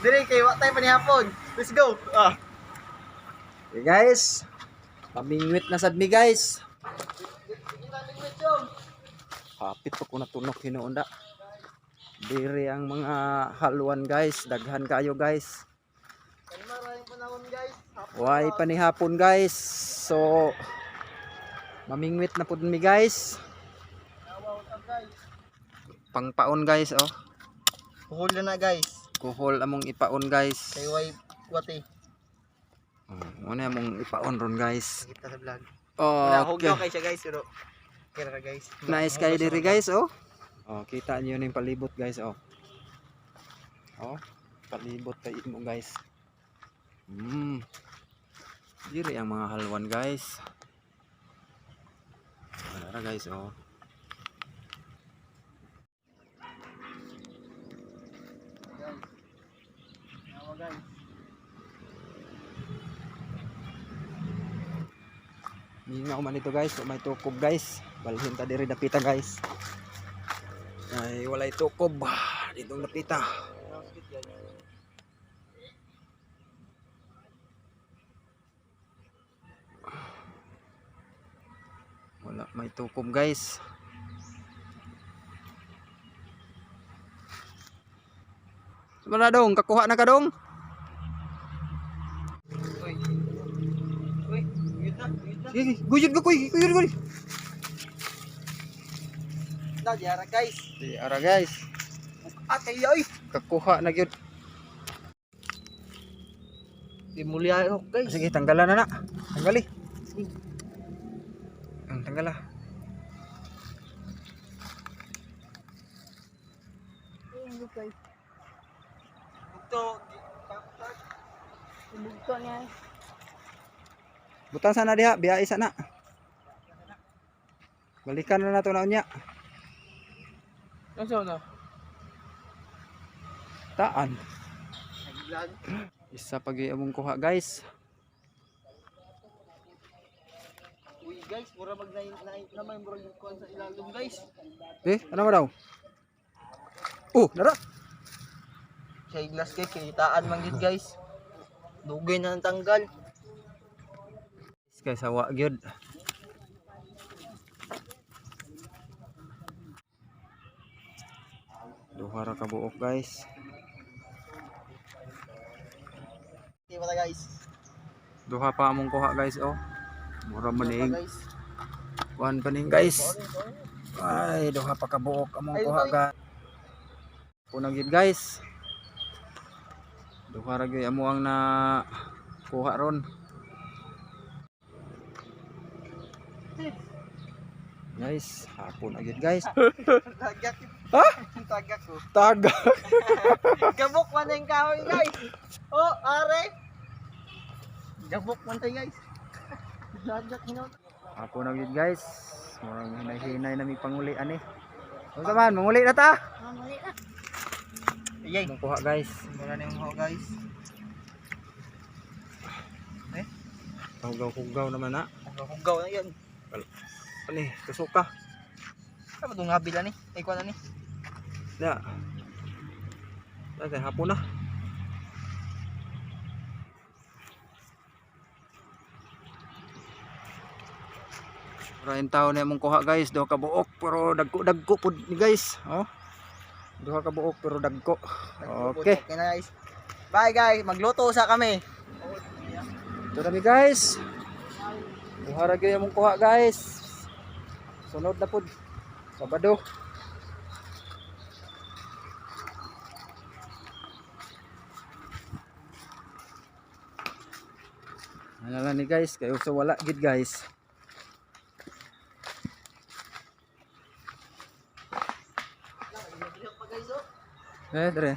Dire kay wa tayo panihapon. Let's go. Ah. Okay guys. Pamingwit na sad mi, guys. Hapit pa ko natunok hinuon da. Diri ang mga halwan, guys, daghan kayo, guys. Maraming panahon, guys. Way panihapon, guys. So mamingwit na pud mi, guys. Guys. Pangpaon, guys, oh. Kuhol na na, guys. Kuhol among ipaon, guys. Kay way wati. Oh, ano among ipaon ron, guys. Kita sa vlog. Oh, okay. Hugyaw kay siya, guys, pero kira ra, guys. Nice kay diri, guys, oh. Oh, kita niyo ning palibot, guys, oh. Oh, palibot kay imo, guys. Diri ang mga halwan, guys. Wala ra, guys, oh. Yawa, guys. Mingaw man ito, guys, may tukob, guys. Balhin ta diri dapita, guys. Ay, walay tukob ditong dapita. Wala may tukob, guys. Wala dong, kakuha na ka dong. Uy. Uy, guyod na, guyod na. Sige, guyod ko, kuy, guyod ko. Na, diara, guys. Di ara, guys, Ah, kayo oy. kakuha na gyud. Di muli ako, guys. Sige, tanggalan na na. Tanggali. Ang tanggala. Bugto. Bugto niya. Butang sana diha, biya isa na. Balikan na nato na unya. Ano na? Taan. Nag-vlog. Isa pag among kuha, guys. Uy, guys, mura mag na na may murag kuan sa ilalom, guys. Eh, ano ba daw? Oh, nara. Sa glass kay kitaan man gid, guys. Dugay na ang tanggal. Guys, sawa gyud. Duha ra ka buok, guys. Di ba ta, guys? Duha pa among kuha, guys, oh. Mura man Di ning ba, guys? kuan pa ning, guys. Ay, duha pa ka buok among Ayun, kuha, ay. guys. Punang gyud, guys. Duha ra gyud amo ang na kuha ron. Guys, hapon na gyud, guys. Tagak. Ha? Tagak ko. Taga. Gabok man ang kahoy, guys. Oh, are. Gabok man tayo, guys. Tagak nyo. Hapon na gyud, guys. Murang hinay-hinay na mi panguli ani. Unsa man, manguli na ta. Mamuli na. Ayay. Among kuha, guys. Mura na yung ho, guys. Hugaw-hugaw naman na. Hugaw na yan. Ani, tusok ka. Ano itong habila ni? Ay, kuha na ni. Na. Ay, hapon na. Maraming tao na imong kuha, guys, duha ka buok pero dagko-dagko pud ni, guys. Oh. Duha ka buok pero dagko. Okay. Okay na, guys. Bye, guys. Magluto sa kami. Ito na mi, guys. Duha ra gyud imong kuha, guys. Sunod na pud. Sabado. Ano lang ni, guys, kayo sa wala gid, guys. Eh, dre.